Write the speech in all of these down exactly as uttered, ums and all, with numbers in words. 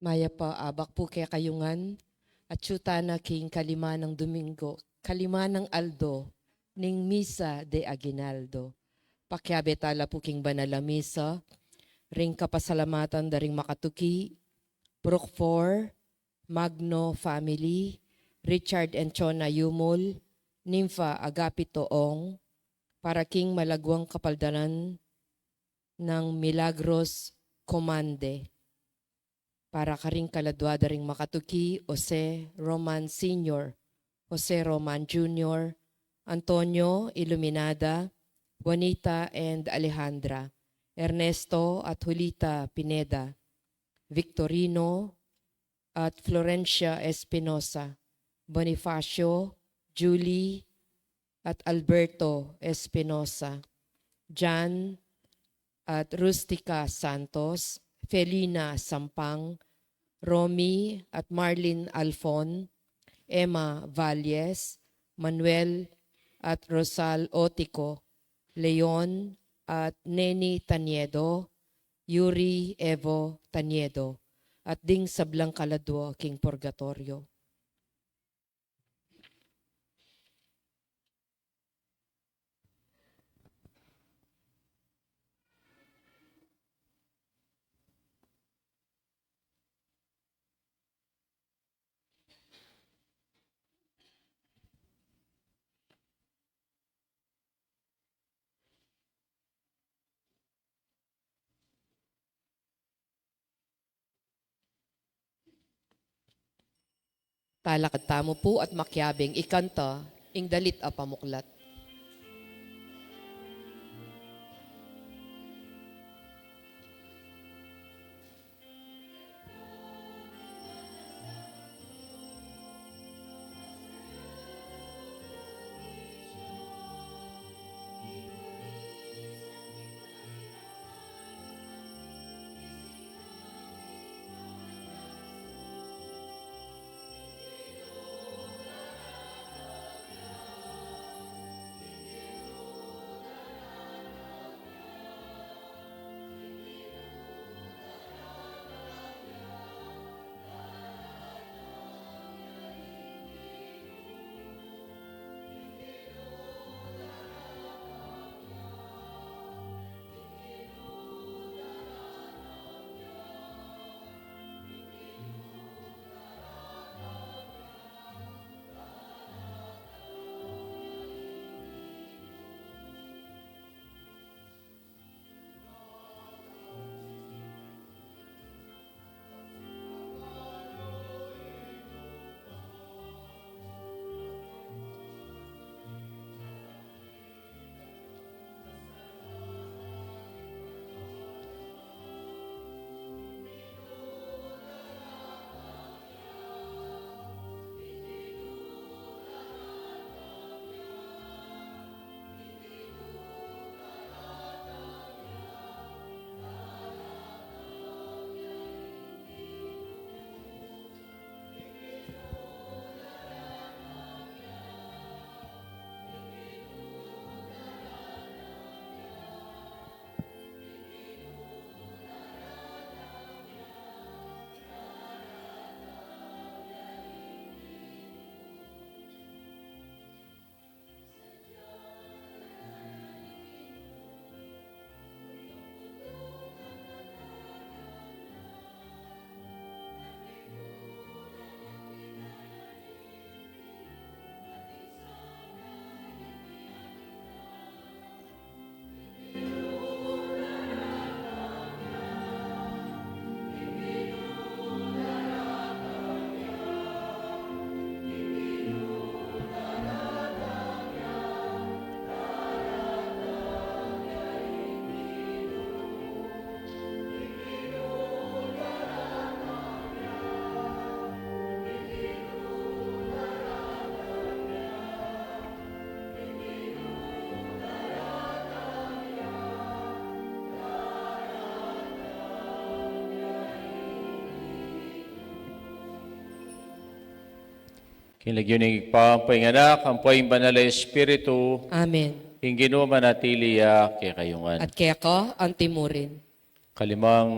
Mayap a abak pu kekayu ngan, atyu tana king kalima nang Domingo, kalima nang aldo ning Misa de Aguinaldo. Pakiabe tala pu king banal a misa, ring kapasalamatan da ring makatuki, Roquefort, Magno family, Richard and Chona Yumul, Nympha Agapito Ong, para king malagwang kapaldanan nang Milagros Comande, para karing kaladwa da ring makatuki, Jose Roman Senior, Jose Roman Junior, Antonio Iluminada, Juanita and Alejandra, Ernesto at Julita Pineda, Victorino at Florencia Espinosa, Bonifacio, Julie at Alberto Espinosa, Jan at Rustica Santos, Felina Sampang, Romy at Marlene Alfon, Emma Valles, Manuel at Rosal Otico, Leon at Neni Taniedo, Yuri Evo Taniedo, at ding sablang kaladwa king purgatorio. Talakad tamu pu at makiabing ikanta ing dalit a pamuklat. King lagyu ning Ibpa, ampo ing Anak, ampo ing Banal a Espiritu. Amen. Ing Ginu manatili ya kekayu ngan. At keka antimurin. Kalimang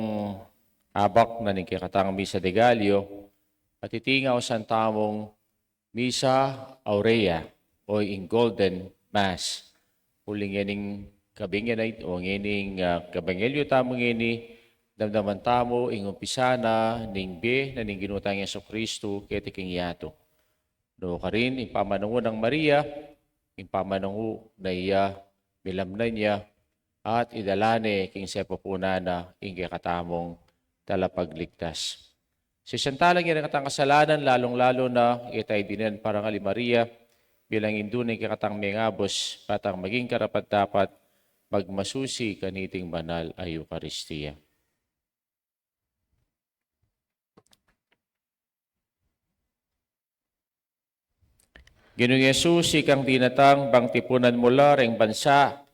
abak na ning kekatang Misa de Gallo, at iti ing ausan tamung Misa Aurea o ing Golden Mass. Uling ngening kabingi na it-, o ngening, ah, kabangilyu tamu ngeni, damdaman tamu ing umpisa na ning bie na ning Ginu tang Jesucristo keti king yatu. Nukarin, ing pamanangu nang Maria, ing pamanangu na iya, milamnan ya, at idala ne king sepupunan na ing kekatamung talapagligtas. Sisian tala ing rekatang kasalanan, lalung-lalu na ita ing dinan parangal i Maria, bilang indu ning kekatang mengabus, patang maging karapat-dapat magmasusi kaniting banal a Eukaristia. Ginung Jesus, ikang dinatang bang tipunan mu la reng bansa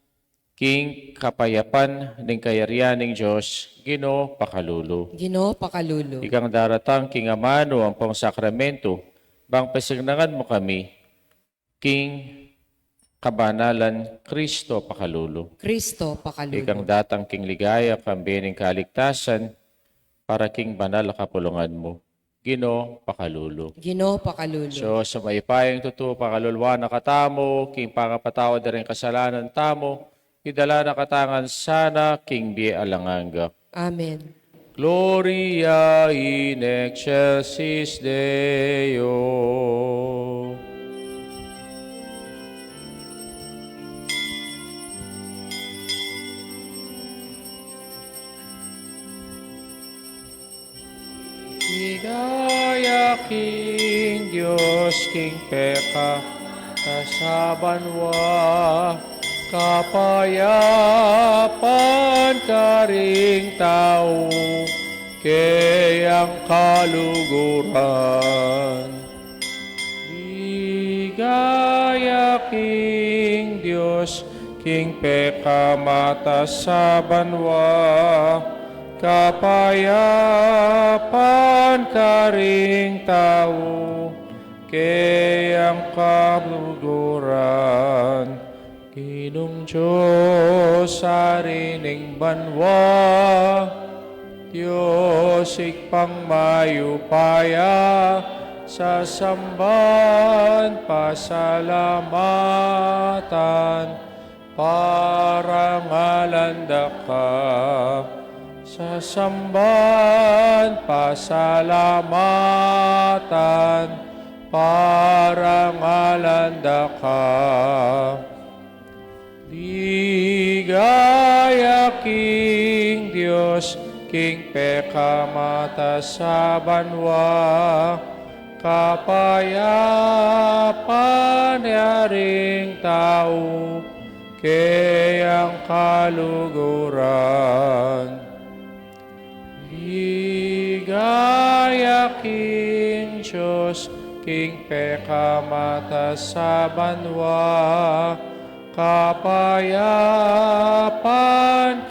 king kapayapan ning kayarian ning Dios, Ginu, pakalulu. Ginu, pakalulu. Ikang daratang king amanu ampong sakramentu, bang pasignangan mu kami king kabanalan, Kristo, pakalulu. Kristo, pakalulu. Ikang datang king ligaya kambe ning kaligtasan, para king banal a kapulungan mu, Ginu, pakalulu. Ginu, pakalulu. Dios a mayupayang tutu, pakaluluan na katamu king pangapatawad da ring kasalanan tamu, idala na katamu ngan sana king bie alang angga. Amen. Gloria in excelsis Deo. Ligaya king Dios, king peka, kasabanwa, kapayapan karing tau, keyang kaluguran. Ligaya king Dios, king peka, mata sa banwa, kapayapan karing tau, keyang kaluguran. Ginung Dios, Ari ning banwa, Dios Ibpang mayupaya, sasamban, pasalamatan, parangalan da ka. Sasamban, pasalamatan, parangalan da ka. Ligaya king Dios, king peka, mata sa banwa, kapayapan karing tau, keyang kaluguran. Ligaya king Dios, king peka, mata sa banwa, kapayapan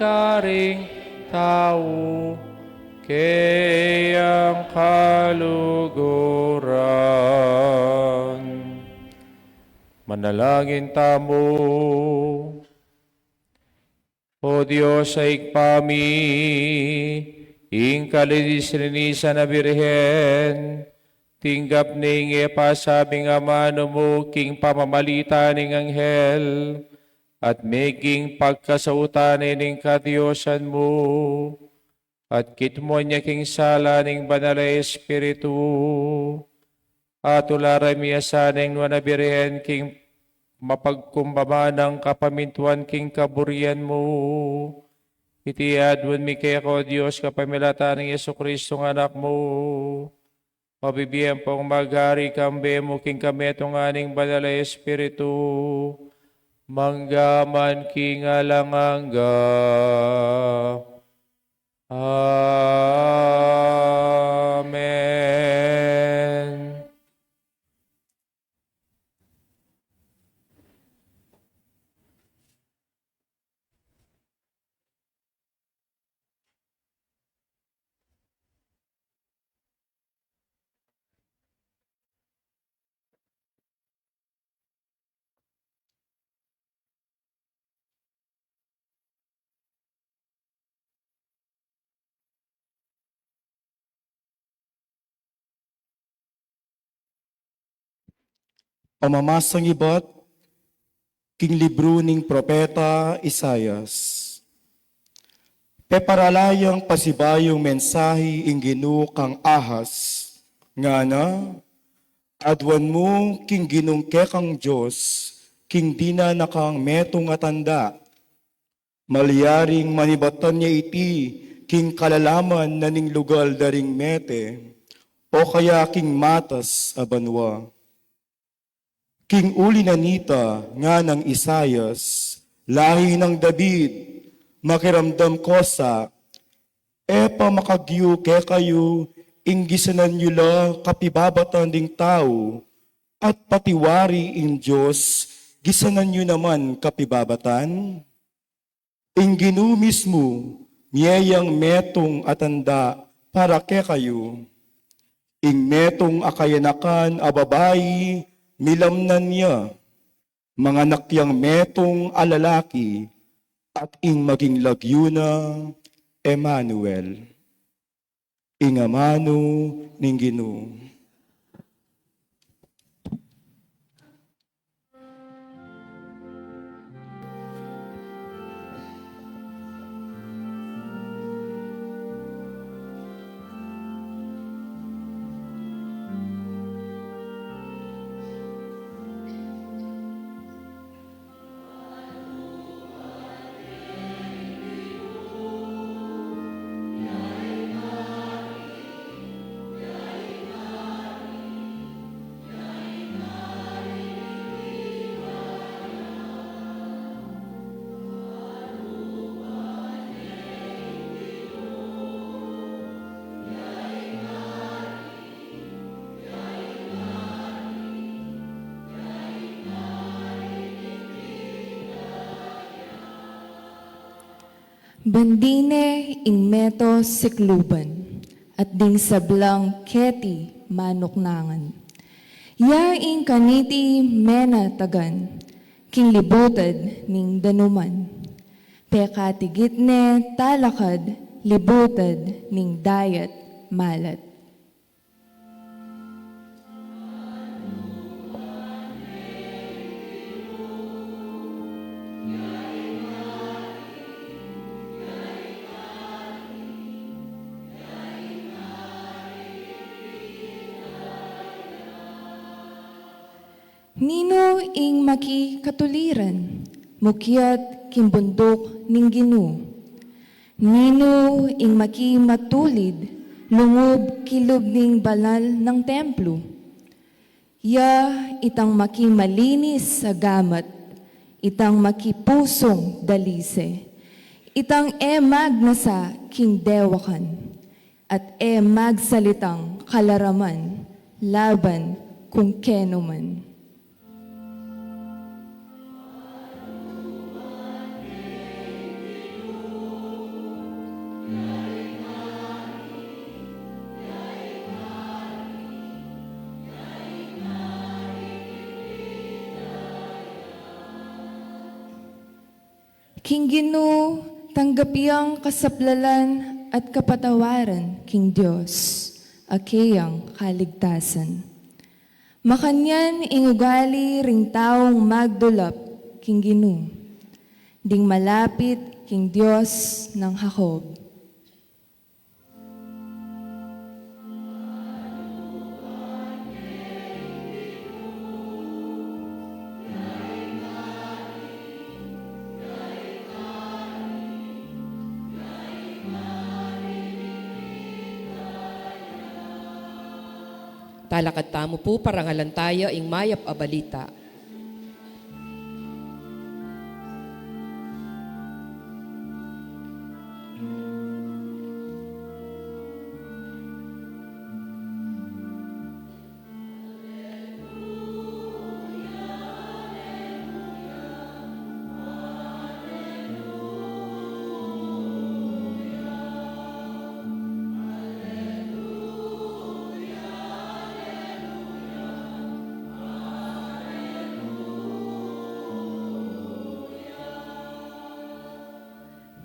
karing tau, keyang kaluguran. Manalangin tamu. O Dios a Ibpa mi, ing kalinis-linisan a Birhen, tinggap ne ing epasabing amanu mu king pamamalita ning anghel, at meging pagkasautan ne ning kadiosan mu, at kitmuan ya king sala ning Banal a Espiritu, at tularan mi ya sana ing Nuan a Birhen king mapagkumbaba nang kapamintuan king kaburian mu. Iti aduan mi keka, O Dios, kapamilatan nang Jesucristo a Anak mu, mabibie ampong maghari kambe mu king kametungan ning Banal a Espiritu, mangga man king alang angga. Amen. Pamamasang ibat king libru ning propeta Isaias. Peparalayang pasibayung mensahi ing Ginu kang Ahaz, ngana, aduan mu king Ginung kekang Dios, king dinan na kang metung a tanda. Malyaring manibatan ya iti king kalalaman na ning lugal da ring mete, o kaya king matas a banua. King uli na nita, nganang Isaias, lahi nang David, makiramdam ko sa, e pa makagyu kekayu ing gisanan yu la kapibabatan ding tau, at pati wari ing Dios gisanan yu naman kapibabatan? Ing Ginu mismu, mie yang metung a tanda para kekayu. Ing metung a kayanakan a babai, milamnan ya. Manganak yang metung a lalaki, at ing maging lagyu na, Emmanuel. Ing amanu ning Ginu. Bandine ing meto sikluban, at ding sablang keti manuknangan. Ya ing kaniti menatagan, king libutad ning danuman. Pekatigit ne talakad libutad ning dayat malat. Ninu ing makikatuliran, mukyat king bunduk ning Ginu? Ninu ing makimatulid, lungub kilub ning banal nang templo? Ya itang makimalinis a gamat, itang makipusung dalise, itang e magnasa king dewakan, at e magsalitang kalaraman laban kung kenu man. King Ginu, tanggapi yang kasaplalan at kapatawaran king Dios, a keyang kaligtasan. Makanyan ing ugali ring taung magdulap king Ginu, ding malapit king Dios nang Jacob. Talakad tamu pu, parangalan taya ing mayap a balita.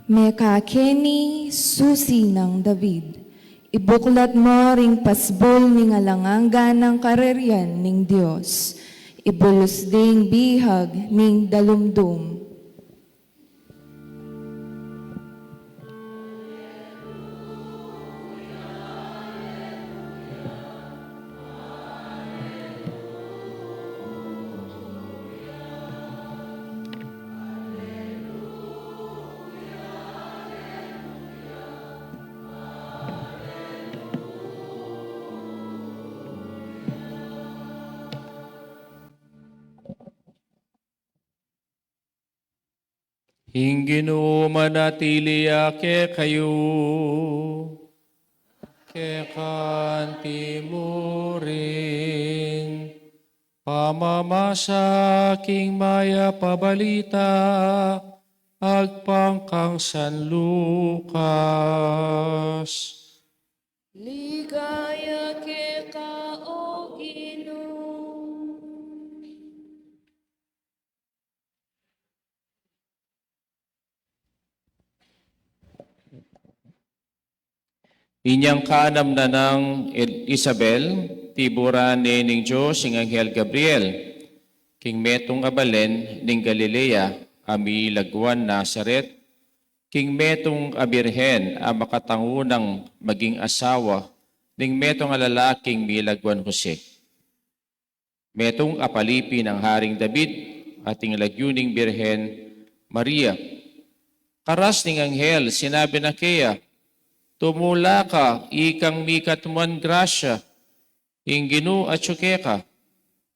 Mekakeni, susi nang David, ibuklat mo ring pasbul ning alang angga nang kareryan ning Dios. Ibulus ding bihag ning dalumdum. Ing Ginu manatili ya kekayu. Keka naman murin. Pamamasa king Mayap a Balita agpang kang San Lucas. Ligaya keka, O Ginu. Inyang kanam na nang El-, Isabel, tiburan ne ning Dios ing anghel Gabriel, king metung a balen ning Galilea, a milagwan Nazaret, king metung a birhen a makatangu nang maging asawa ning metung a lalaking milagwan Jose. Metung a palipi nang Haring David, at ing lagyu ning Birhen Maria. Karas ning anghel, sinabi na keya, "Tumula ka, ikang mikatmuan grasya, ing Ginu atyu keka,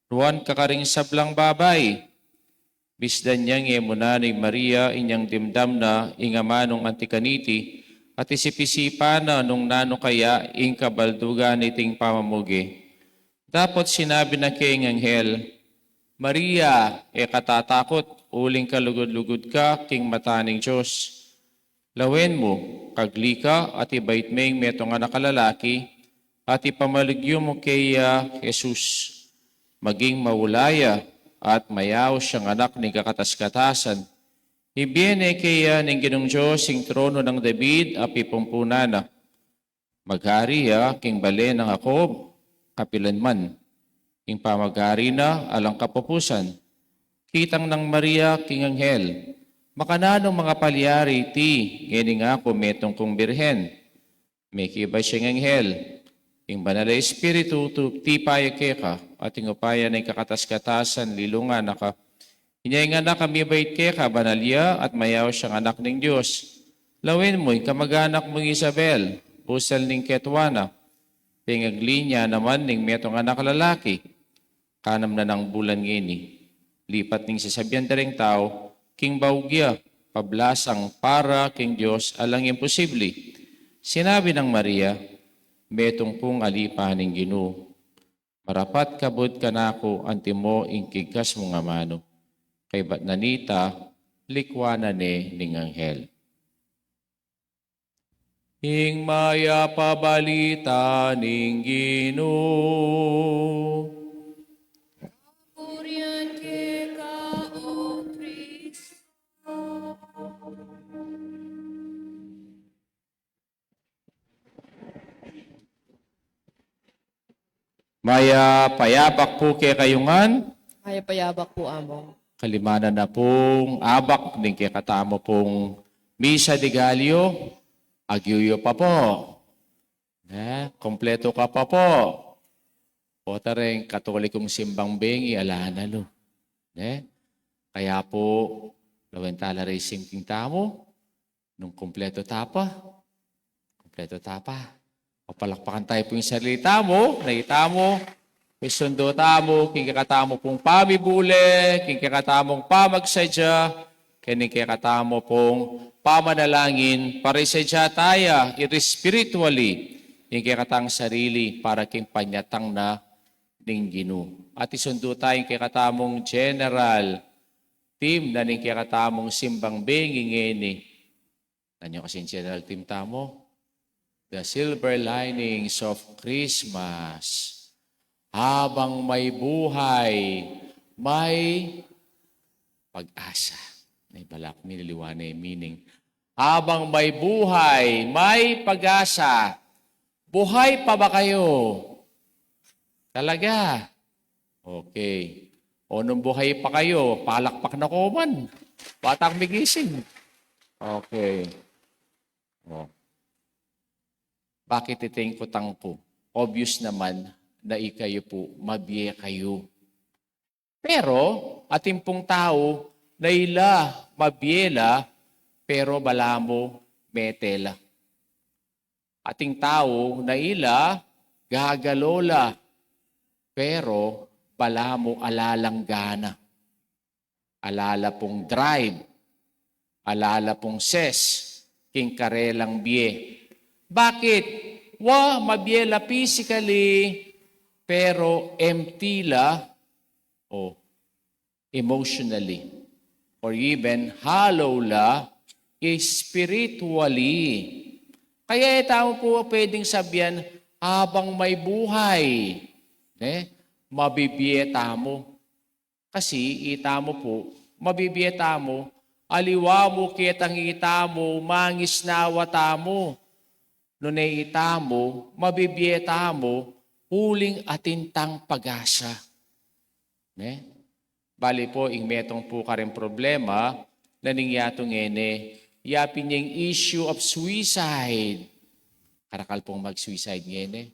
nuan ka karing sablang babai." Misdan yang e mu na ni Maria inyang dimdam na ing amanung anti kaniti, at isip-isipan na nung nanu kaya ing kabaldugan niting pamamuge. Dapot sinabi na keng anghel, "Maria, e ka tatakut, uling kalugud-lugud ka king mata ning Dios. Lawen mu, kagli ka at ibait me ing metung a anak a lalaki, at ipamaligyu mu keya Jesus. Maging maula ya at mayaus yang anak ning kakatas-katasan. Ibie ne keya ning Ginung Dios ing trono nang David a pipumpunan na. Maghari ya king bale nang Jacob kapilan man. Ing pamagari na alang kapupusan." Kitang nang Maria king anghel, "Makananung mangapalyari iti, ngeni ngaku metung kung birhen?" Mekibat yang anghel, "Ing Banal a Espiritu tutipa ya keka, at ing upaya ning kakatas-katasan lilungan na ka. Inya ing anak a mibait keka, banal ya, at mayaus yang anak ning Dios. Lawen mu, ing kamag-anak mung Isabel, busal ning ketuan na, pengagli na naman ning metung a anak a lalaki. Kanam na nang bulan ngeni." Lipat ning sasabian da ring tau, king baug ya, pablasang para king Dios alang imposibli. Sinabi nang Maria, "Metung kung alipa ning Ginu. Marapat kabud kanaku antimo ing kigkas mung amanu." Kaybat na nita, likwan na ne ning anghel. Ing mayap a balita ning Ginu. Kapurian keka, O Kristo. Mayap a abak pu kekayu ngan. Mayap a abak pu, Among. Kalimanan na pung abak ning kekatamu pung Misa de Gallo, agyu yu pa pu. Ne? Kompletu ka pa pu. Pota reng Katolikong simbang bengi, ala na lu. Ne? Kaya pu, lawen tala reng singking tamu, nung kompletu ta pa. Kompletu ta pa. Papalakpakan tayu pu ing sarili tamu, na itamu, misundu tamu king kekatamu pung pamibule, king kekatamung pamagsadya, king kekatamu pung pamanalangin, para isadya taya, iri spiritually, ing kekatang sarili, para king panyatang na ning Ginu. At isundu taya ing kekatamung general theme na ning kekatamung simbang bengi ngeni. Nanu kasi ing general theme tamu? The silver linings of Christmas. Habang may buhay, may pag-asa. Ay, balak mi liliwanan ing meaning. Habang may buhay, may pag-asa. Buhay pa ba kayu? Talaga? Okay. O nung buhay pa kayu, palakpak na ko man. Batang migising. Okay. O. Bakit iti ing kutang ku? Obvious naman na ikayu pu, mabie kayu. Pero, atin pung tau na ila mabie la, pero balamu mete la. Atin tau na ila gagalo la, pero balamu ala lang gana. Ala la pung drive, ala la pung zest king karelang bie. Bakit? Wa, mabie la physically, pero empty la, o emotionally, or even hollow la spiritually. Kaya e tamu pu pwedeng sabian, habang may buhay, ne, mabibie tamu. Kasi itamu pu, mabibie tamu, aliwa mu ketang itamu, mangisnawa tamu. Nune itamu, mabibie tamu, uling atin tang pag-asa. Ne? Bale pu, ing metung pu karing problema, na ning yatu ngeni, yapin ya ing issue of suicide. Karakal pung mag-suicide ngeni.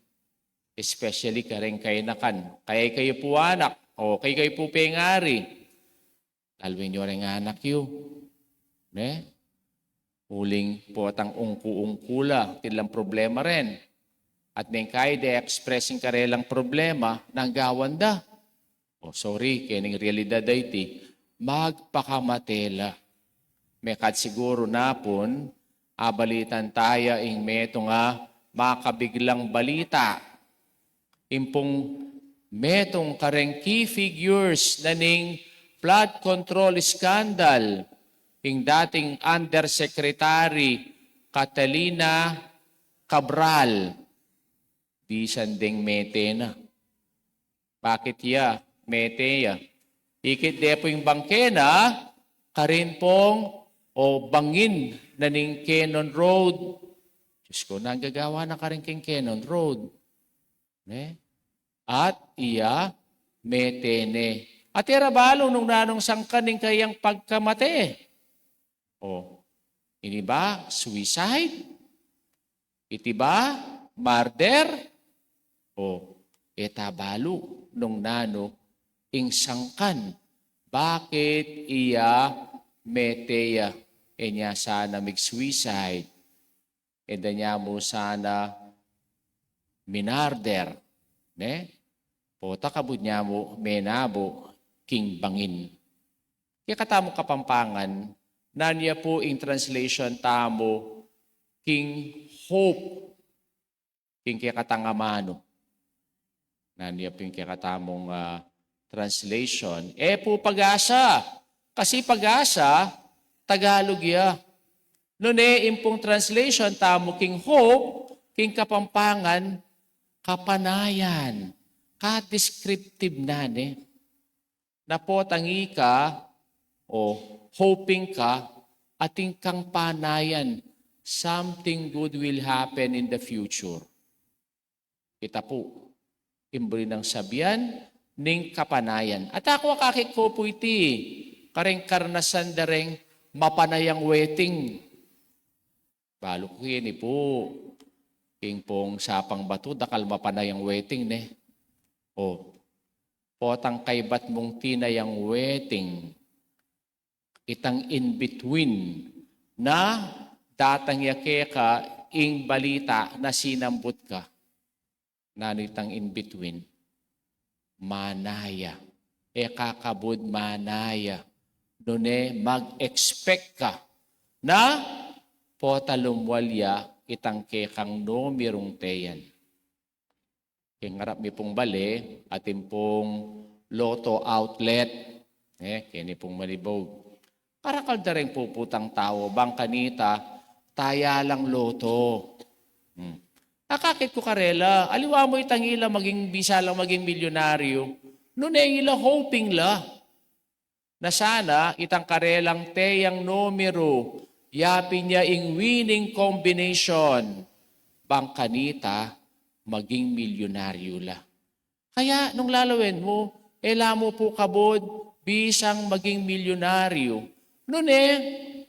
Especially kareng kayanakan. Kaya ikayu pu anak, o kaya ikayu pu pengari. Lalu inyo reng anak yu. Ne? Uling potang ungku-ungku la, atin lang problema ren. At neng kaya de express ing karelang problema, nanu ing gawan da? O, sorry, keni ing realidad da iti, magpakamate la. Mekad siguru na pun, abalitan taya ing metung a makabiglang balita. Ing pung metung kareng key figures na ning flood control scandal, ing dating Undersecretary Catalina Cabral, bisan deng mete na. Bakit ya? Mete ya. Ikit de pu ing bangke na, karin pung, o bangin na ning Cannon Road. Diyos ko, nanu ing gagawa na karin king Cannon Road? Ne? At iya, mete ne. At e ra balu nung nanung sangkan ning kayang pagkamate. O, ini ba suicide? Iti ba murder? O, e ta balu nung nanu ing sangkan. Bakit iya mete ya? E nya sana mig-suicide. E da nya mu sana minarder, ne? Pota kabud nya mu menabu king bangin. Kekatamung Kapampangan, nanu ya pu ing translation tamu king hope, king kekatang amanu? Nanu ya pu ing kekatamung, ah, translation? E pu pag-asa. Kasi pag-asa, Tagalog ya. Nune, ing pung translation tamu king hope, king Kapampangan, kapanayan. Ka-descriptive na, ne? Na potang ika, o hoping ka, atin kang panayan, something good will happen in the future. Ita pu, ing buri nang sabian ning kapanayan. At aku, akakit ku pu iti kareng karnasan da reng mapanayang wedding. Balu ku ini pu, ing pung sapang batu, dakal mapanayang wedding, ne? O, potang kaybat mung tinayang wedding, itang in between na datang ya keka ing balita na sinambut ka. Nanu itang in between? Manaya. E ka kabud manaya. Nune, mag-expect ka na pota lumwal ya itang kekang numerung teyan. King arap mi pung bale, atin pung Lotto outlet. E, keni pung malibog. Karakal da reng puputang tau, bang kanita, taya lang Lotto. Hmm. Akakit ku karela, aliwa mu itang ila maging, bisa lang maging milyonaryo, nune ila hoping la na sana itang karelang teyang numeru, yapin ya ing winning combination, bang kanita maging milyonaryo la. Kaya nung lalawen mu, E la mu pu kabud bisang maging milyonaryo. Nune,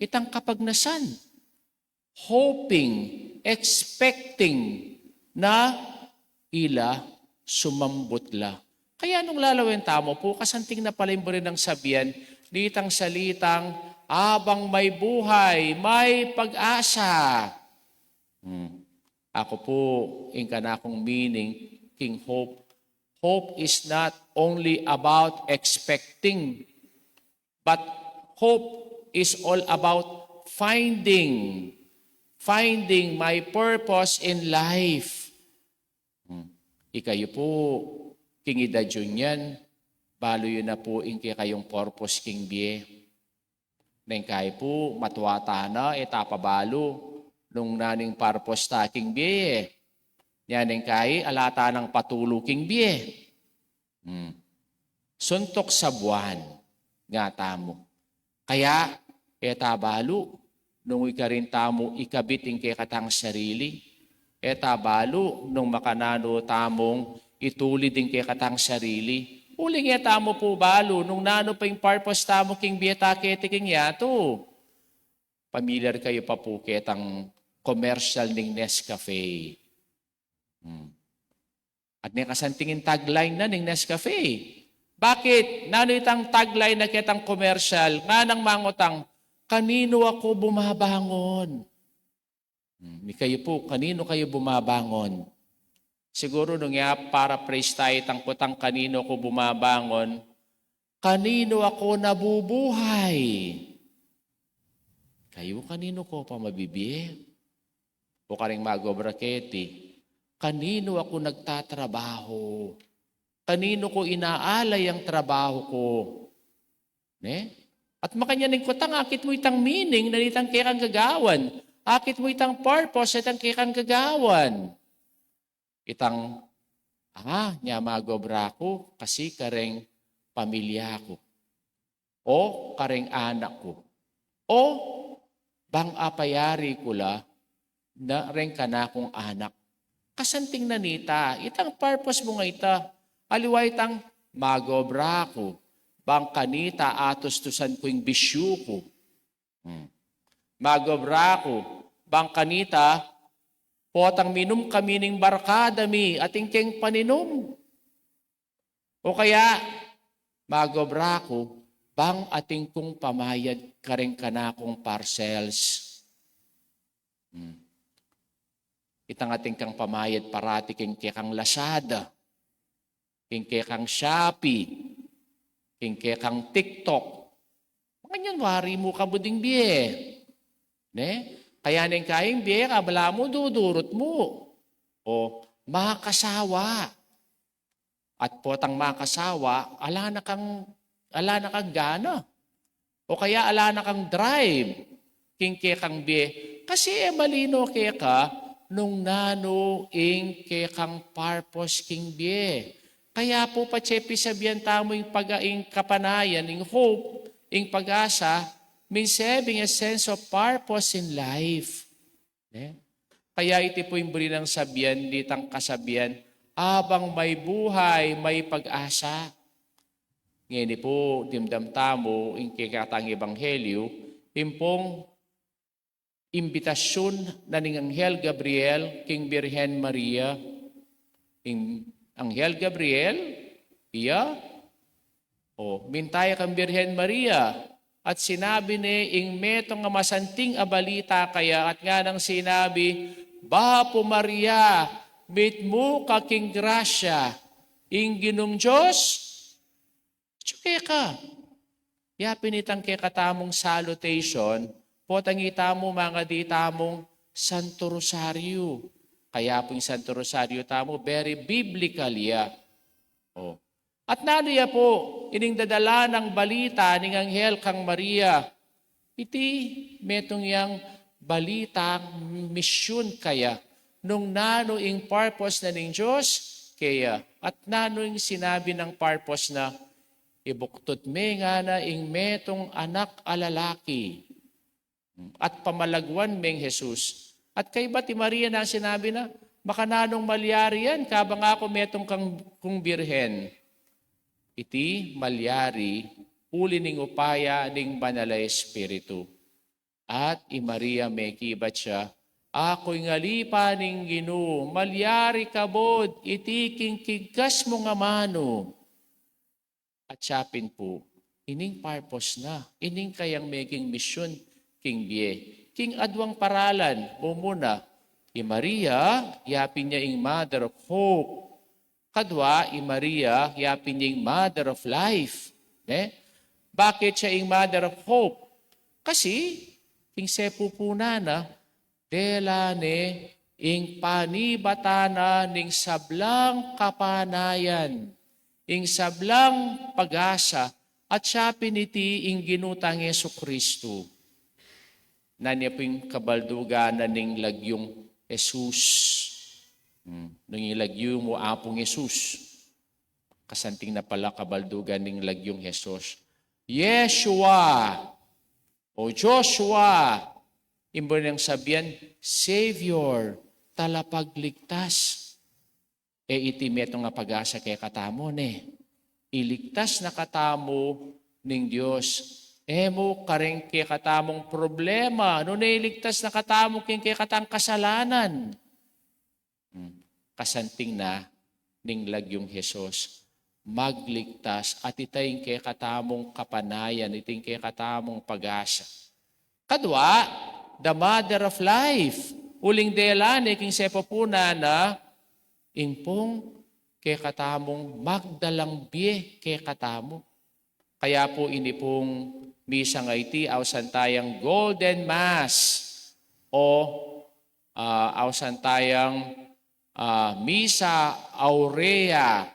itang kapagnasan, hoping, expecting na ila sumambut la. Kaya nung lalawen tamu pu, kasanting na pala ing buri nang sabian nitang salitang abang may buhay, may pag-asa. Hmm. Aku pu, ing kanakung meaning king hope, hope is not only about expecting, but hope is all about finding, finding my purpose in life. Hmm. Ikayu pu, king idad yu nyan, balu yu na pu ing kekayung purpose king bie. Neng kai pu, matua ta na, e ta pa balu nung nanu ing purpose ta king bie. Nya neng kai, ala ta nang patulu king bie. Hmm. Suntuk sa buan, nga tamu. Kaya, e ta balu nung ikarin tamu ikabit ing kekatang sarili. E ta balu nung makananu tamung itulid ing kekatang sarili. Uling e tamu pu balu nung nanu pa ing purpose tamu king bie ta keti king yatu. Pamilyar kayu pa pu ketang commercial ning Nescafe. Hmm. At ne kasanting ing tagline na ning Nescafe. Bakit? Nanu itang tagline na ketang commercial? Nganang mangutang, "Kaninu aku bumabangon?" Hmm, ikayu pu, kaninu kayu bumabangon? Siguru nung ya-paraphrase tayu itang kutang, "Kaninu aku bumabangon?" Kaninu ako nabubuhay? Kayu, kaninu ko pa mabibie? O karing mag-obra keti, kaninu ako nagtatrabaho? Kaninu ko inaalay ang trabaho ko? Ne? At makanyan ing kutang, akit mu itang meaning na nitang kekang gagawan. Akit mu itang purpose na nitang kekang gagawan. Itang, ah, nya mag-obra ku kasi kareng pamilya ku, o kareng anak ku, o bang apayari ku la na reng kanakung anak. Kasanting na nita, itang purpose mu nga ita. Aliwa itang mag-obra ku, bang kanita atustusan ku ing bisyu ku. Hmm. Mag-obra ku, bang kanita, potang minum kami ning barkada mi, atin keng paninum. O kaya, mag-obra ku, bang atin kung pamayad kareng kanakung parcels. Hmm. Itang atin kang pamayad parati king kekang Lazada, king kekang Shopee, king kekang TikTok. Makanyan wari mu kabud ing bie. Ne? Kaya neng kai ing bie, kabala mu, dudurut mu. O, makasawa. At potang makasawa, ala na kang, ala na kang gana. O kaya ala na kang drive king kekang bie. Kasi e malino keka nung nanu ing kekang purpose king bie. Kaya pu patse pisabian tamu ing paga-, ing kapanayan, ing hope, ing pag-asa, means having a sense of purpose in life. Ne? Kaya iti pu ing buri nang sabian, ditang kasabian, abang may buhay, may pag-asa. Ngeni pu, dimdam tamu ing kekatang ebanghelyu, ing pung imbitasyun na ning Anghel Gabriel king Birhen Maria. Ing Anghel Gabriel, iya, o, minta ya kang Birhen Maria, at sinabi ne ing metung a masanting a balita kaya, at nganang sinabi, "Bapu Maria, mitmu ka king grasya, ing Ginung Dios atyu keka." Ya pin itang kekatamung salutation, potang itamu mangadi tamung Santo Rosario. Kaya pu ing Santo Rosario tamu, very biblical ya. O. At nanu ya pu ining dadala nang balita ning anghel kang Maria? Iti metung yang balitang misyun kaya, nung nanu ing purpose na ning Dios keya, at nanu ing sinabi nang purpose na, "Ibuktut me ngana ing metung anak a lalaki." At pamalagwan meng Jesus. At kaybat i Maria na sinabi na, "Makananung malyari yan, kabang aku metung kang, kung birhen?" Iti malyari uli ning upaya ning Banal a Espiritu. At i Maria mekibat ya, "Aku ing alipa ning Ginu, malyari kabud iti king kigkas mung amanu." At siya pin pu, ining purpose na, ining kayang meging misyun king bie. King adwang paralan, mumuna, i Maria, ya pin ya ing Mother of Hope. Kadwa, i Maria, ya pin ya ing Mother of Life. Ne? Bakit siya ing Mother of Hope? Kasi, king sepu pu na, dela ne ing panibatan na ning sablang kapanayan, ing sablang pag-asa, at siya pin iti ing Ginu tang Jesucristo. Nanu ya pu ing kabaldugan na ning lagyung Jesus? Hmm. Nung ing lagyu mu Apung Jesus, kasanting na pala kabaldugan ning lagyung Jesus. Yeshua o Joshua, ing buri nang sabian, Savior, talapagligtas. E iti metung a pag-asa kekatamu, ne? Iligtas na katamu ning Dios. E mu kareng kekatamung problema, nune iligtas na katamu king kekatang kasalanan. Hmm. Kasanting na ning lagyung Jesus, magligtas, at ita ing kekatamung kapanayan, ita ing kekatamung pag-asa. Kadwa, the Mother of Life. Uling dela ne king sepu pu na, ing pung kekatamung magdalang bie kekatamu. Kaya pu ini pung misa nga iti, ausan tayang Golden Mass o, ah, ausan tayang, ah, Misa Aurea.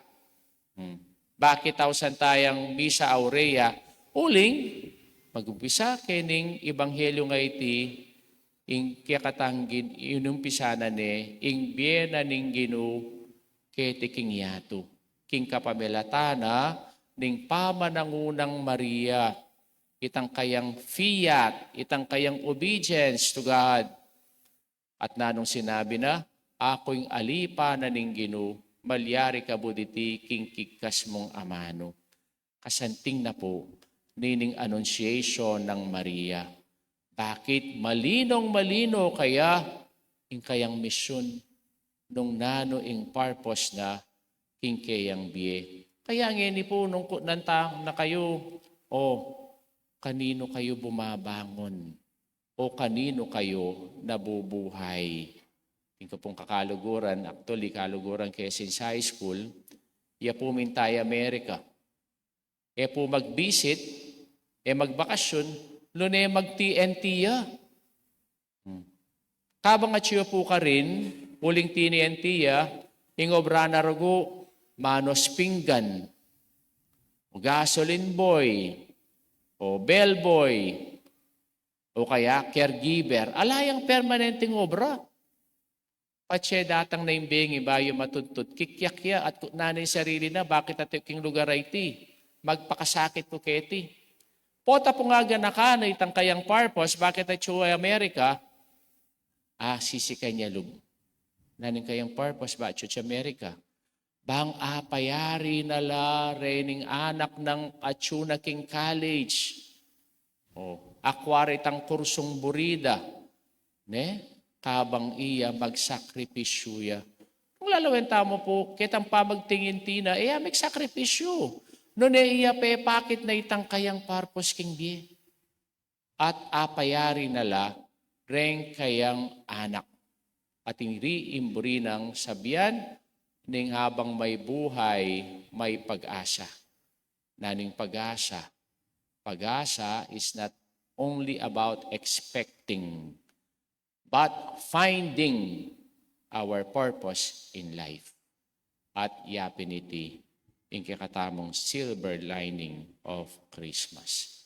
Hmm. Bakit ausan tayang Misa Aurea? Uling, mag-umpisa kening ebanghelyo nga iti, ing kekatang gin-, inumpisa na ne, ing bie na ning Ginu keti king yatu, king kapamilatan na ning pamanangunang Maria, itang kayang fiat, itang kayang obedience to God. At nanung sinabi na, "Aku ing alipa na ning Ginu, malyari kabud iti king kigkas mung amanu." Kasanting na pu nining annunciation nang Maria. Bakit malinong-malino kaya ing kayang misyun nung nanu ing purpose na king keyang bie? Kaya ngeni pu nung kutnan ta na kayu, "O, kaninu kayu bumabangon? O kaninu kayu nabubuhay?" Ing kapung kakaluguran, actually, kaluguran ke since high school, ya pu mintay Amerika. E pu mag-visit, e magbakasyun, nune mag-T N T ya. Hmm. Kabang atyu pu karin, uling T N T ya, ing obra na rugu, manos pinggan, o gasoline boy, o bellboy, o kaya caregiver. Ala yang permanenteng obra. Patse datang na ing bengi bayu matudtud, kikyak ya at kutnan na ing sarili na, bakit atyu king lugar a iti? Magpakasakit ku keti. Pota pu nga ganakan na itang kayang purpose, bakit atyu Amerika? Ah, sisikan ya lub. Nanu ing kayang purpose, ba atyu Amerika? Bang apayari na la rening anak nang atyu na king college. O, akwa retang kursung buri da, ne? Kabang iya magsakripisyu ya. Kung lalawen tamu pu, ketang pamagtingin tina, e ya magsakripisyu. Nune iya pepakit na itang kayang purpose king bie. At apayari na la reng kayang anak. At ing ri ing buri nang sabian ning habang may buhay, may pag-asa. Nanu ing pag-asa? Pag-asa is not only about expecting, but finding our purpose in life. At ya pin iti ing kekatamung silver lining of Christmas.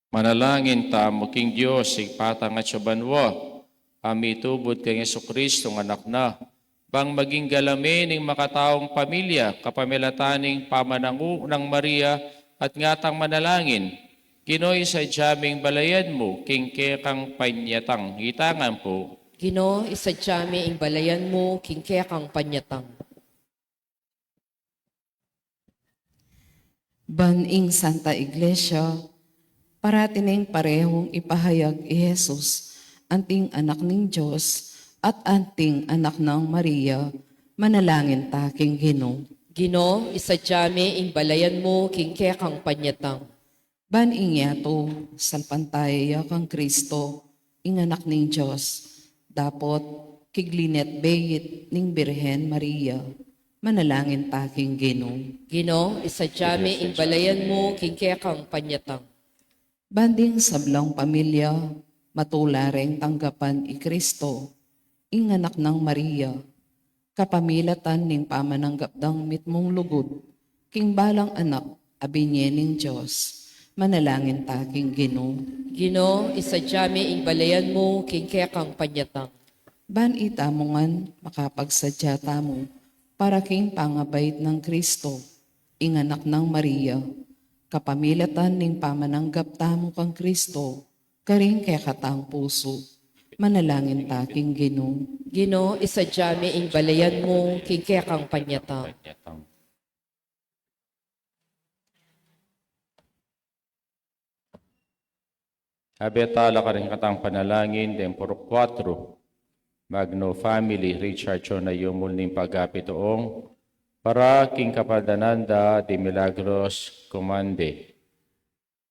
Manalangin tamu king Dios, Ibpa tang atsu banua, a mitubud kang Jesucristo a Anak na, bang maging galame ning makataung pamilya, kapamilatan ning pamanangu nang Maria at ngatang manalangin. Ginu, isadya me ing balayan mu king kekang panyatang. Itangan pu. Ginu, isadya me ing balayan mu king kekang panyatang. Ban ing Santa Iglesia, parati neng parehung ipahayag i Jesus, anting Anak ning Dios at anting Anak nang Maria, manalangin ta king Ginu. Ginu, isadya me ing balayan mu king kekang panyatang. Ban ing yatu, salpantaya ya kang Kristo, ing Anak ning Dios, dapot kiglinetbeit ning Birhen Maria, manalangin ta king Ginu. Ginu, isadya me ing balayan mu king kekang panyatang. Ban ding sablang pamilya, matula reng tanggapan i Kristo, ing Anak nang Maria, kapamilatan ning pamananggap dang mitmung lugud king balang anak a binie ning Dios, manalangin ta king Ginu. Ginu, isadya me ing balayan mu king kekang panyatang. Ban itamu ngan makapagsadya tamu para king pangabait nang Kristo, ing Anak nang Maria, kapamilatan ning pamananggap tamu kang Kristo, karing kekatang pusu, manalangin ta king Ginu. Ginu, isadya me ing balayan mu king kekang panyatang. Abe tala karing katang panalangin deng purok kuatro, Magno family, Richard Chona Yumul ning pagapituong, para king kapaldanan da di Milagros Kumande.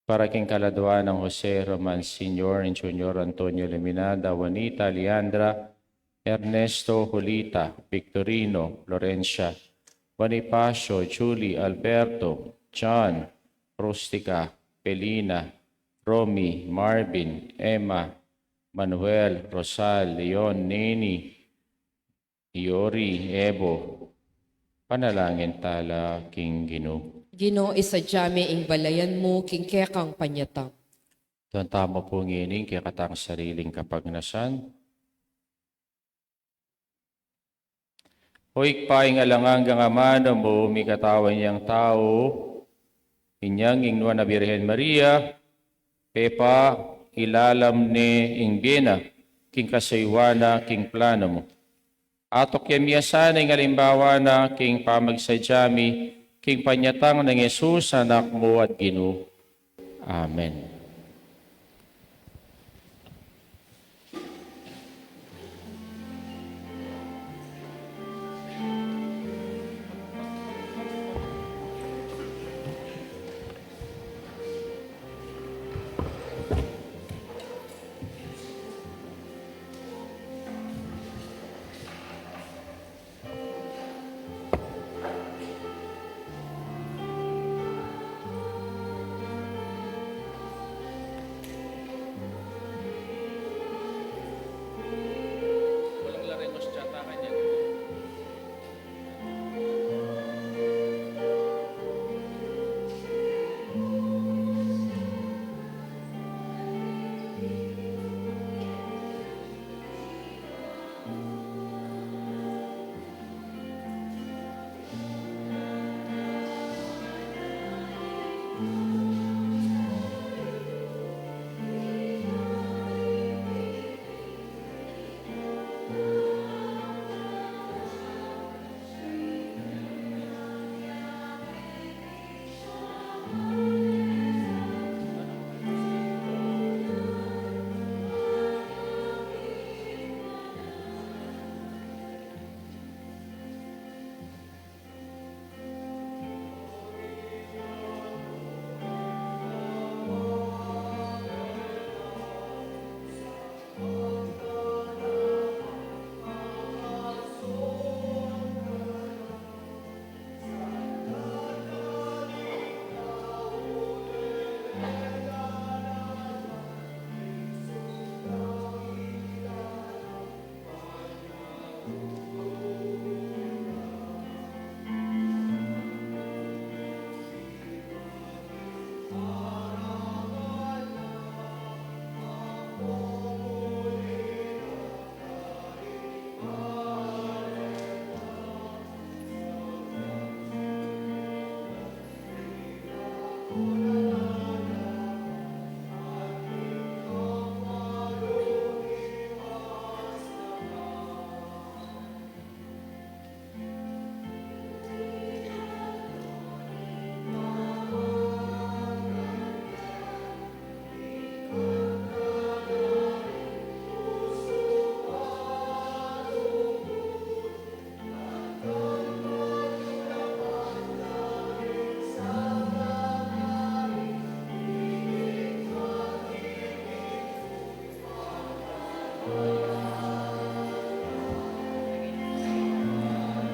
Para king kaladua nang Jose Roman Senior and Junior, Antonio Luminada, Juanita, Leandra, Ernesto, Julita, Victorino, Florencia, Bonifacio, Julie, Alberto, John, Rustica, Pelina, Romy, Marvin, Emma, Manuel, Rosal, Leon, Neni, Yori, Ebo, panalangin tala king Ginu. Ginu, isadya me ing balayan mu king kekang panyatang. Tuan tamu pu ngening kekatang sariling kapagnasan. O Ibpa, ing alang anggang amanu mu, mikatawan yang tau, inyang ing Nuan a Birhen Maria, pepailalam ne ing bie na king kasayuan na king planu mu. Atukyan mi ya sana ing alimbawa na king pamagsadya mi king panyatang nang Jesus, Anak mu at Ginu. Amen.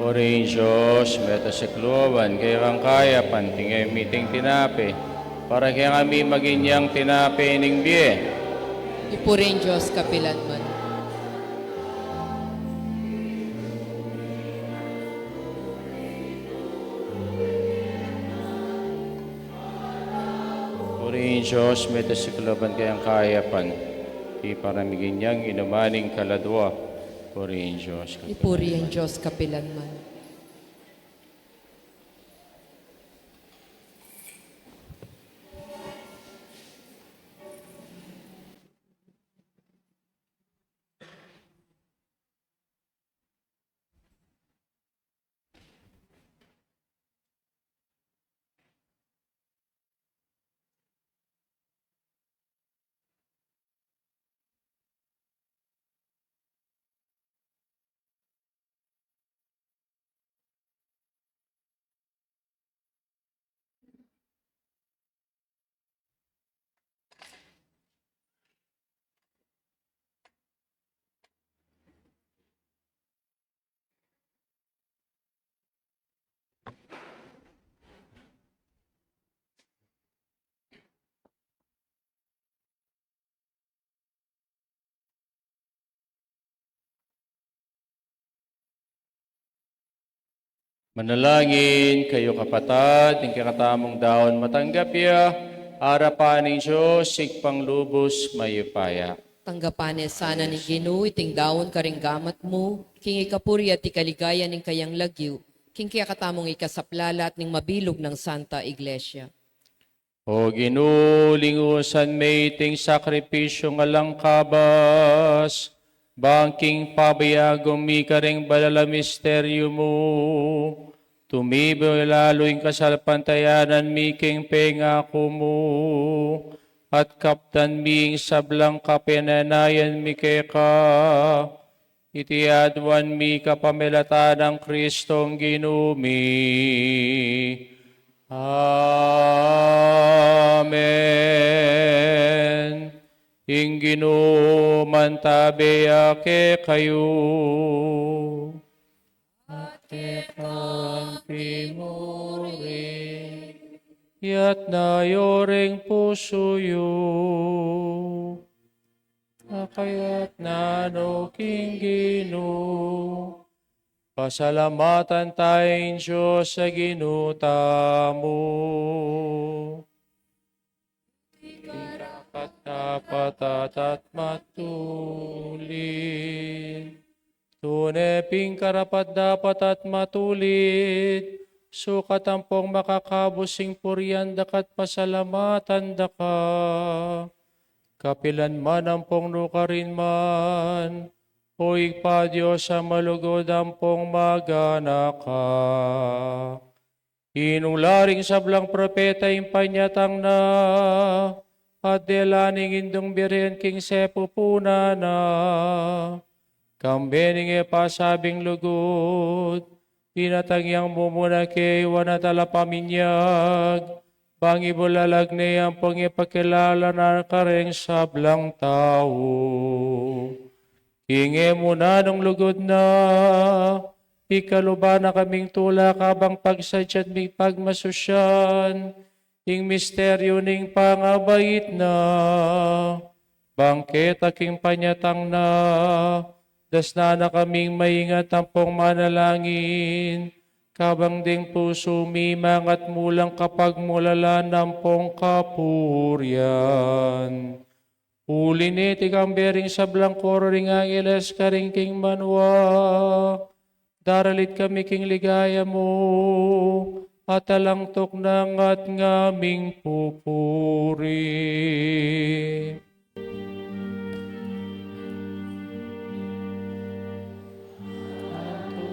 Purihin Dios, mete sa kalooban, kaya kang kayapan, tinge mi iting tinape, para kaya kami maging yang tinape ning bie. Ipuri ing Dios kapilanman. Purihin Dios, mete sa kalooban kaya kang kayapan, para maging yang inuman ning kaladua. Purihin Dios kapilanman. Ipuri ing Dios kapilanman. Manalangin kayu, kapatad, ing kekatamung daun matanggap ya arapan ning Dios, Ibpang lubus mayupaya. Tanggapan ne sana ning Ginu iting daun karing gamat mu, king ikapuri at ikaligaya ning kayang lagyu, king kekatamung ikasaplalat ning mabilug nang Santa Iglesia. O Ginu, lingusan me iting sakripisyung alang kabas, bang king pabayagun mi karing banal a misteryu mu, tumibu lalu ing kasalpantayanan mi king pengaku mu, at kaptan mi ing sablang kapinenayan mi keka, iti aduan mi kapamilatan nang Kristong Ginu mi. Amen. Ing Ginu mantabe ya kekayu. At keka mu rin. Iyatas yu ring pusu yu. Kayatnan no king Ginu. Pasalamatan taya ing Dios a Ginu tamu. Karapat-dapat at matulid. Tune pin karapat-dapat at matulid, sukat ampong makakabus ing purian da ka at pasalamatan da ka, kapilan man ampong nukarin man, O Ibpa, Dios a malugud, ampong magana ka. Inula ring sablang propeta ing panyatang na, at dela ning Indung Birhen king sepupunan na. Kambe ning e pasabing lugud, inatang yang mumuna keywan a talapaminyag, bang ibulalag ne ampong ipakilala na kareng sablang tau king e mu nanung lugud na. Ikaluban na kaming tula kabang pagsadyan mi pagmasusyan ing misteryu ning pangabait na, bang keta king panyatang na, dasnan na kaming maingat ampong manalangin, kabang ding pusu mi mangatmulang kapagmulalan ampong kapurian. Uli niti, kambe ring sablang koro ring angeles karing king banua, daralit kami king ligaya mu, at alang tuknang at ngaming pupuri.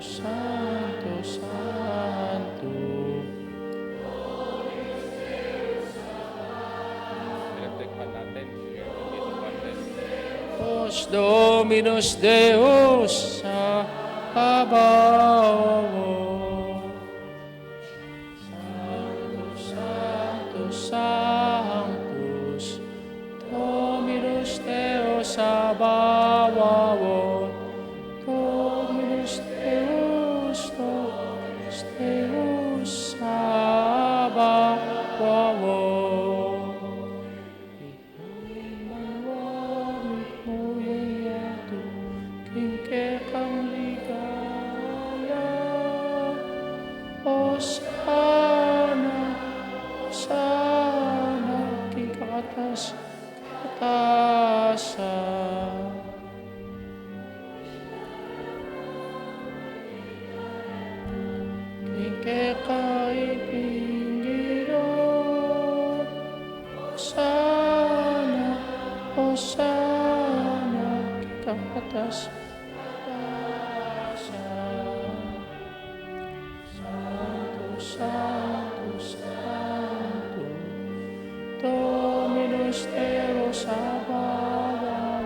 Santo, santo, santo. Pinagtikman natin. Dominus Deus Sabaoth. Sanctus, Sanctus, Sanctus, Dominus Deus Sabaoth, Dominus Deus, Dominus Santo, Santo, Santo, Dominus Deus Sabaoth,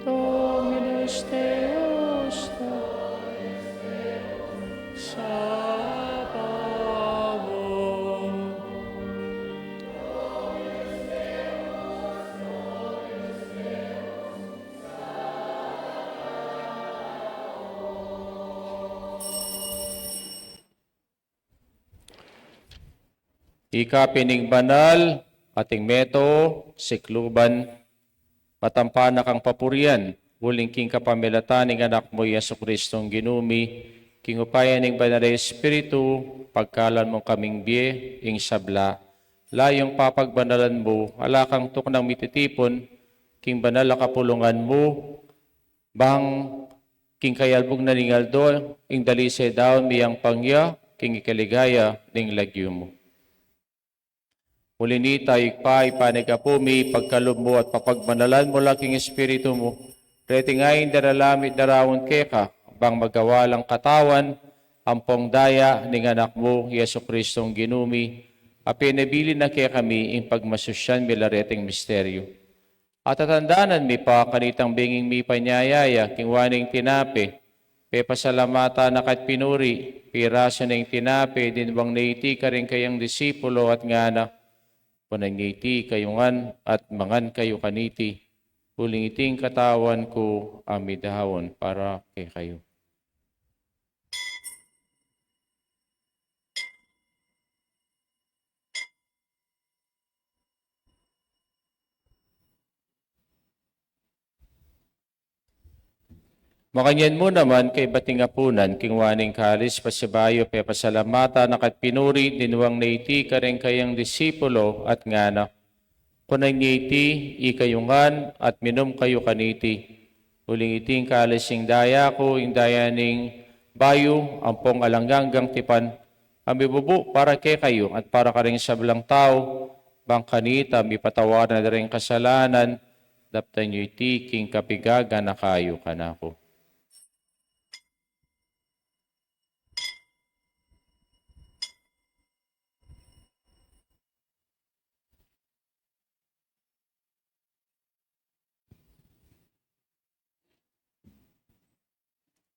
Dominus Deus Sabaoth. Ika pin ing banal, at ing meto, sikluban, matampa na kang papurian, uling king kapamilatan ning Anak mu, Jesu Kristong Ginu mi, king upaya ning Banal a Espiritu, pagkaluban mu kaming bie, ing sabla, layung papagbanalan mu, ala kang tuknang mititipun, king banal a kapulungan mu, bang king kayalbug na ning aldo, ing dalise daun miyangpang ya, king ikaligaya ning lagyu mu. Uli nita, Ibpa, ipanyawad mi, pagkalub mu at papagbanalan mu la king Espiritu mu, reti ngeni daralan mi at daraun keka, bang magawa lang katawan, ampong daya, ning Anak mu, Jesu Kristong Ginu mi, a pinibilin na kekami, ing pagmasusyan mi la reting misteryu. At tatandanan mi pa kanitang benging mipanyaya ya, kinua ne ing tinape, pepasalamatan na ka at pinuri, pirasu ne ing tinape, dinwang ne iti karing kayang disipulo at ngana, kunan ye iti ikayu ngan at mangan kayu kaniti, uling iti ing katawan ku a midaun para kekayu. Makanyan mu naman kaybat ning apunan, kinua ne ing kalis, pasibayu pepasalamatan na ka at pinuri, dinwang ne iti karing kayang disipulo at ngana, kunan ye iti ikayu ngan at minum kayu kaniti, uling iti ing kalis ning daya ku, ing daya ning bayu ampong alang anggang tipan, a mibubu para kekayu at para karing sablang tau, bang kanita mipatawaran na la ring kasalanan. Daptan yu iti king kapigaganaka yu kanaku.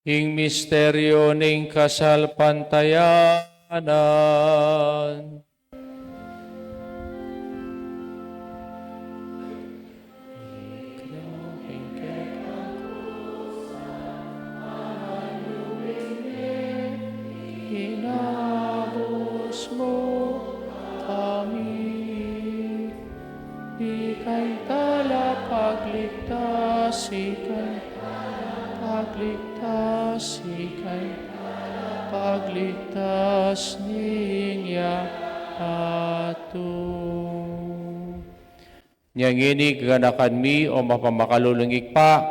Ing misteryu ning kasalpantayanan. Inabus mu kami. Ika'y talapagligtas, ika'y talapagligtas, ika'y talapagligtas ning yatu. Nya ngeni gaganakan mi, o mapamakalulung Ibpa,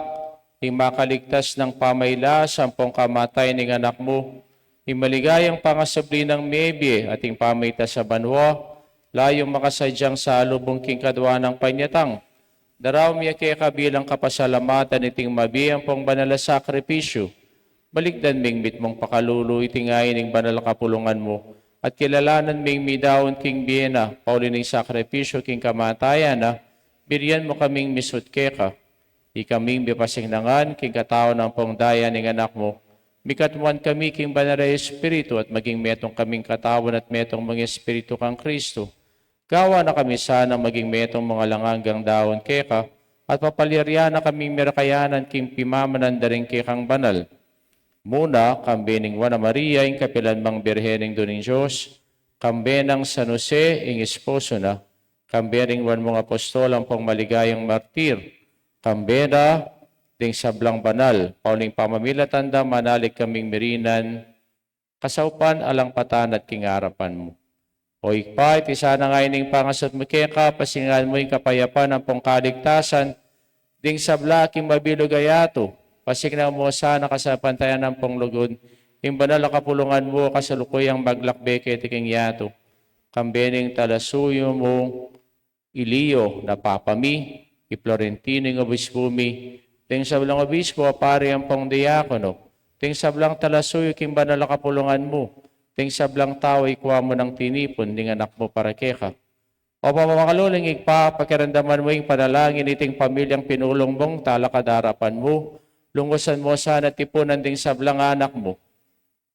ing makaligtas nang pamailas ampong kamatayan ning Anak mu, ing maligayang pangasubli nang mebie at ing pamaitas a banua, layung makasadyang salubung king kadua nang panyatang. Daraun mi ya keka bilang kapasalamatan iting mabie ampong banal a sakripisyu. Balikdan ming mitmung pakalulu iti ngeni ning banal a kapulungan mu, at kilalanan ming midaun king bie na, pauli ning sakripisyu king kamatayan na, birian mu kaming misut keka. Ikaming mipasinangan king katawan ampong daya ning Anak mu, mikatmuan kami king Banal a Espiritu at maging metung kaming katawan at metung mung Espiritu kang Kristu. Gawan na kami sanang maging metung mung alang anggang daun keka, at papalyarian na kaming mirakayanan king pimamanan da ring kekang banal. Muna, kambe ning Nuan a Maria, ing kapilan mang Birhen Indu ning Dios, kambe nang San Jose, ing esposo na, kambe ring nuan mung apostol ampong maligayang martir, kambe na ding sablang banal, pauling pamamilatan da, manalig kaming mirinan, kasaupan alang patan at king arapan mu. O Ibpa, iti sana ngeni ing pangasut mi keka, pasingan mu ing kapayapan ampong kaligtasan ding sabla king mabilug a yatu, pasiknang mu sana kasalpantayanan ampong lugud ing banal a kapulungan mu, kasalukuyang maglakbe keti king yatu. Kambe ning talasuyu mung i Leo na Papa mi, i Florentino ing obispu mi, ding sablang obispo, pari ampong diakono, ding sablang talasuyu king banal a kapulungan mu, ding sablang tau ikua mu nang tinipun ding anak mu para keka. O pamamakalulung Ibpa, pakiramdaman mu ing panalangin iting pamilyang pinulung mung talakad king arapan mu, lungusan mu sana tipunan ding sablang anak mu,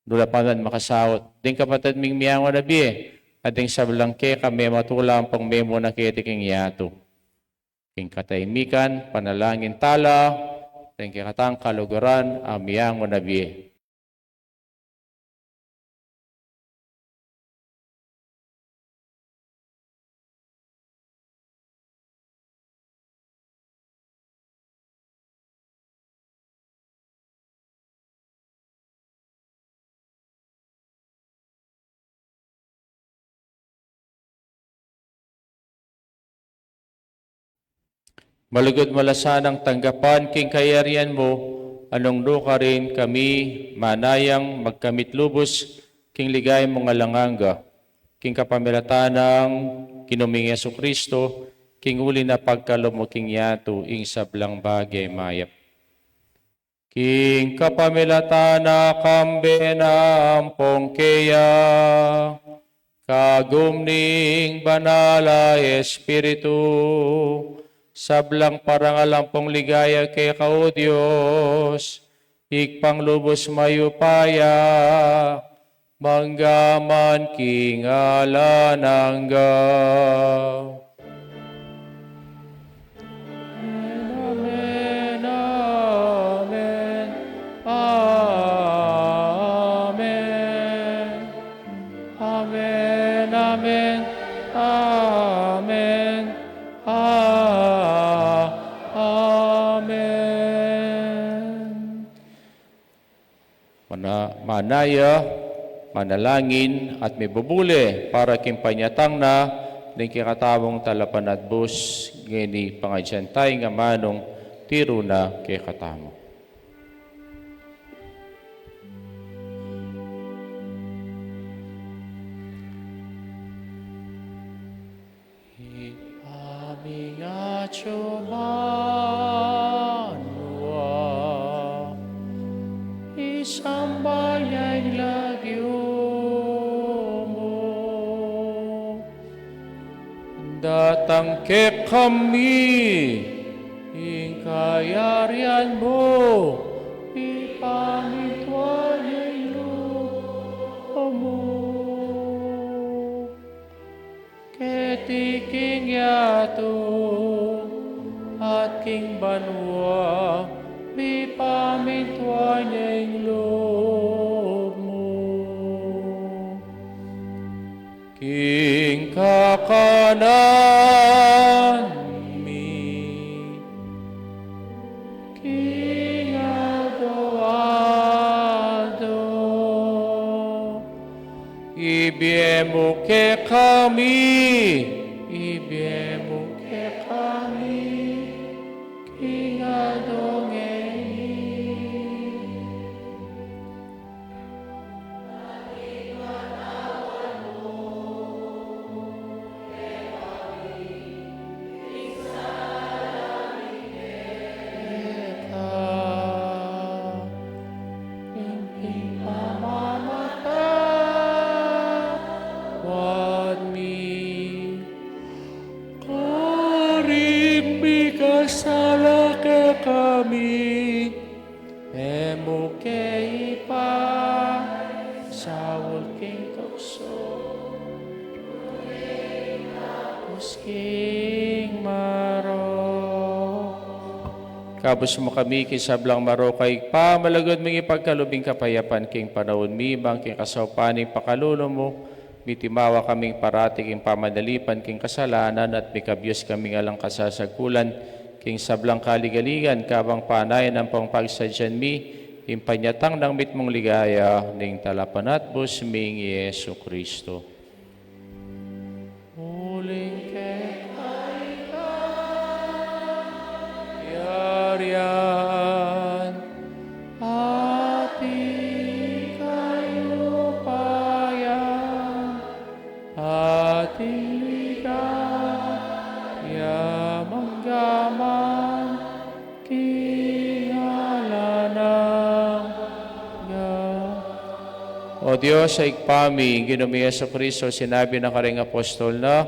dula pa man makasaut, ding kapatad ming miangu na bie, at ding sablang keka mematula ampong memuna keti king yatu. King katahimikan, panalangin tala, ding kekatang kaluguran a miangu na bie. Malugud mu la sanang tanggapan king kayarian mu, nung nukarin kami manayang magkamit lubus king ligaya mung alang angga, king kapamilatan nang Ginu ming Jesucristo, king uli na pagkalub mu king yatu ing sablang bage mayap. King kapamilatan na kambe na ampong keya, kagum ning Banal a Espiritu, sablang parangal ampong ligaya keka, o Dios, Ibpang lubus mayupaya, mangga man king alang angga. Amen, amen, amen. Amen, amen, amen. A-, amen. Mana-, manaya, manalangin at mibubule para king panyatang na ning kekatamung talapanatbus, ngeni pangadyan tamu ing amanung tiru na kekatamu. Ibpa mi, atsu ka banua, isamban ya ing lagyu mu, datang kekami ing kayarian mu, mipamintuan ya ing lub mu keti king yatu at king banua, mipamintuan ya ing lub mu. King kakanan mi king aldo-aldo, ibie mu kekami, ibie mu kekami king aldo ngeni. Keka ing pamamatawad mi karing mikasala kekami, e mu ke ipaisaul king tuksu, lubus king marok. Ikabus mu kami king sablang marok, Ibpa, malugud mung ipagkalub ing kapayapan king panaun mi, ban king kasaupan ning pakalulu mu, mitimawa kaming parati king pamanalipan king kasalanan at mikabius kaming alang kasasagkulan king sablang kaligaligan, kabang panayan ampong pagsadyan mi ing panyatang nang mitmung ligaya ning talapanatbus ming Jesucristo. Uling keka ing kayarian, at ing kalupayan, at ing ligaya mangga man king O Dios a Ibpa mi, ing Ginu mi Jesucristo, sinabi na karing apostol na,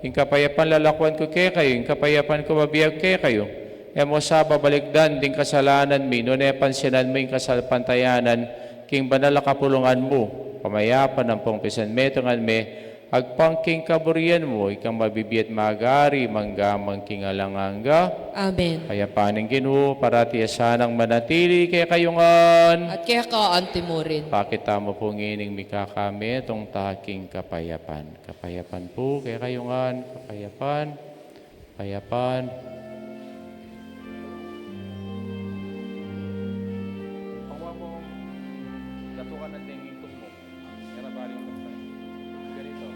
ing kapayapan lalakwan ku kekayu, ing kapayapan ku bibie ku kekayu. E mu sa babalikdan ding kasalanan mi, nune pansinan mu ing kasalpantayanan king banal a kapulungan mu. Pamayapan ampong pisanmetungan me, agpang king kaburian mu, ikang mabibie at magari, mangga man king alang angga. Amen. Ing kapayapan ning Ginu, parati ya sanang manatili kekayu ngan. At keka anti mu rin. Pakit tamu pu ngening mikakametung ta king kapayapan. Kapayapan pu kekayu ngan, kapayapan, kapayapan. Panguha mu, datukan at denging tukmok. Era baling tukmok. Ganito.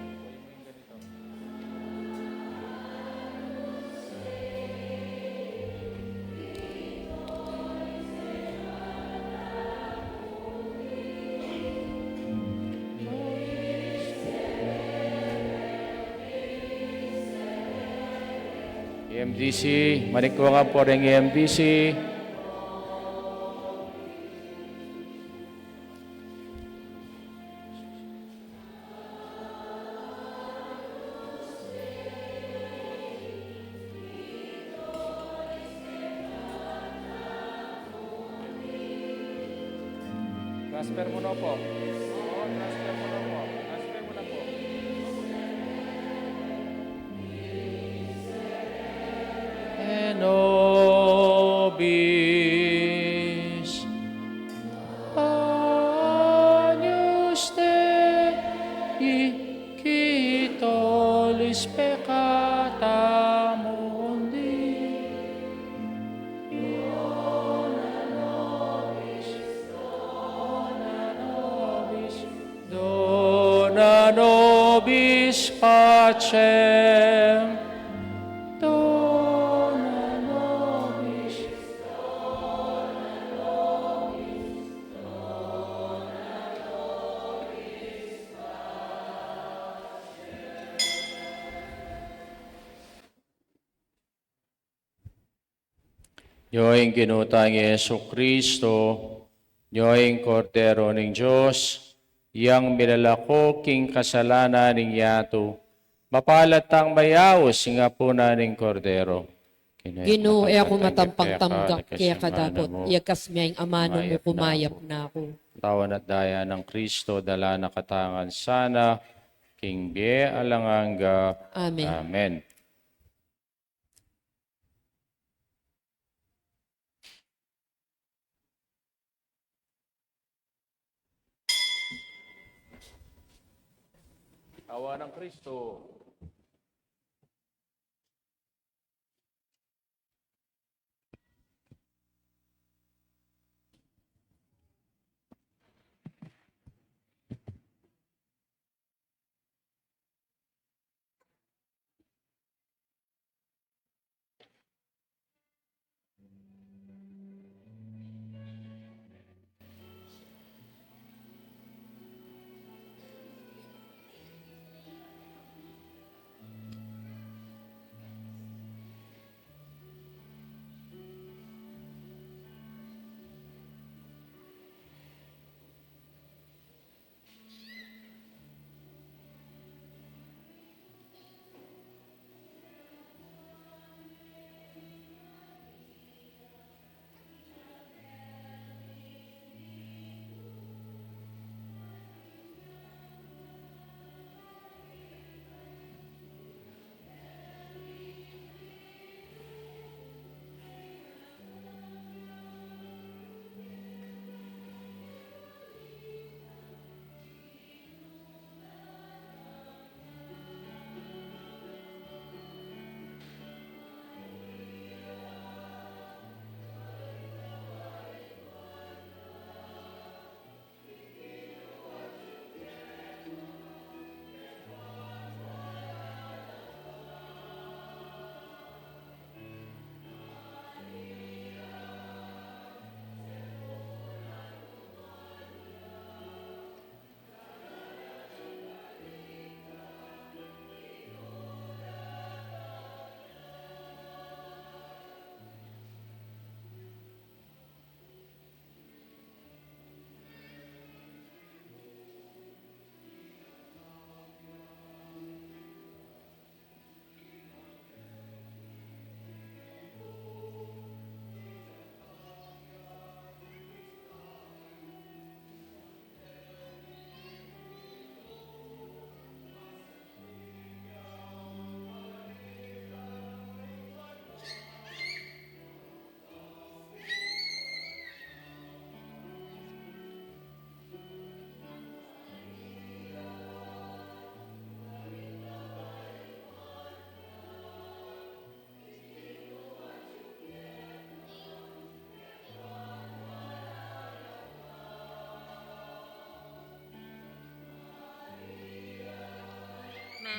E M D C, manikwa nga pu ring E M D C. Transfer mu na po. Oo, transfer mu na po. Transfer mu na po. E nobis Agnus Dei, qui tollis peccata mundi. Dona nobis, dona nobis, dona nobis pacem. Dona nobis, dona nobis. Nyo ing Ginu tang Jesucristo, nyo ing Kordero ning Dios, yang milalako king kasalanan ning yatu. Mapalad tang mayaus king apunan ning Kordero. Ginu, e ku matampang tanggap keka dapot iyagkas me ing amanu mu, kumayap na ku. Katawan at daya nang Kristo, dala na katamu ngan sana king bie alang angga. Amen. Amen. Awa nang Kristo.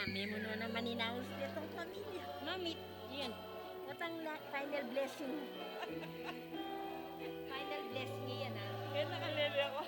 Memu no naman inaus detang pamilya. Mamit, yan. Watang la-, final blessing. Final blessing yan, ah. Kaya nakalele ako.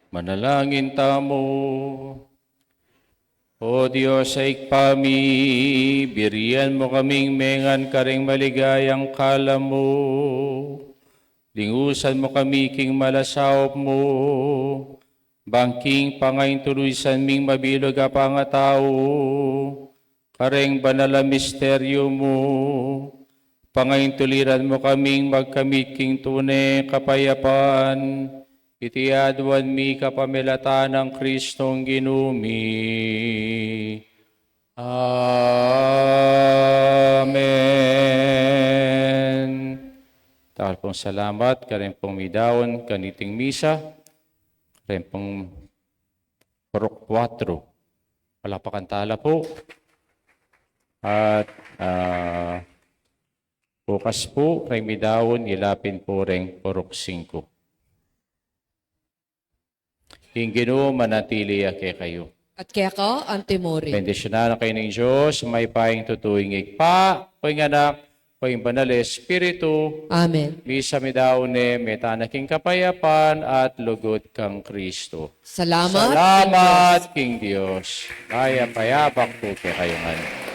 Manalangin tamu. O Dios a Ibpa mi, birian mu kaming mengan karing maligayang kalam mu. Lingusan mu kami king malasaup mu, bang king pangaintulusan ming mabilug a pangatau kareng banal a misteryu mu, pangaintuliran mu kaming magkamit king tune kapayapan. Iti aduan mi kapamilatan nang Kristong Ginu mi. Amen. Dakal pung salamat kareng pung midaun kaniting misa, kareng pung purok kuwatro. Palapakan tala pu. At, ah, bukas pu, reng midaun, ilapin pu reng purok singko. Ing Ginu manatili ya kekayu. At keka antimurin. Bendisyunan na kayu ning Dios, mayupayang tutu, ing Ibpa, ing Anak, ing Banal a Espiritu. Amen. Misa midaun ne, mete na king kapayapan at lugud kang Kristo. Salamat, salamat king Dios. King Dios. Mayap a abak pu kekayu ngan.